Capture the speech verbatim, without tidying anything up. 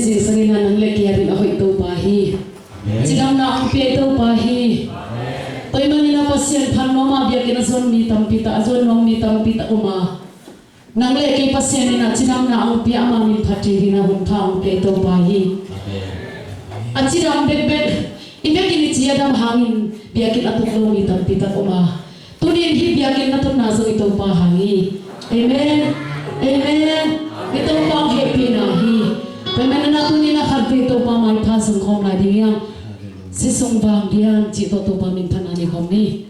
Zingsangin ah nang le kei adingin a hoih Topa hi. Cidamna hong pia Topa hi. Tua ahih manin ah Pasian phat nuam a biakinn a zuan mi tampi tak, a zuan nuam mi tampi tak om a, nang le kei Pasian in ah cidamna hong pia, ama min phat dingin ah hun pha hong pia Topa hi. A cidam bekbek, i biakinn i ci a dam hangin biakinn a tut lo mi tampi tak om a, tuni in hih biakinn na tutna zong i Topa hang hi. Amen. Amen. I Topa hong hehpihna hi. Tua ahih manin ah tuni in ah khatvei Topa maipha sung khawm lai ding hi hang. Sisun Vanglian cih tawh Topa min phatna nei khawm ni.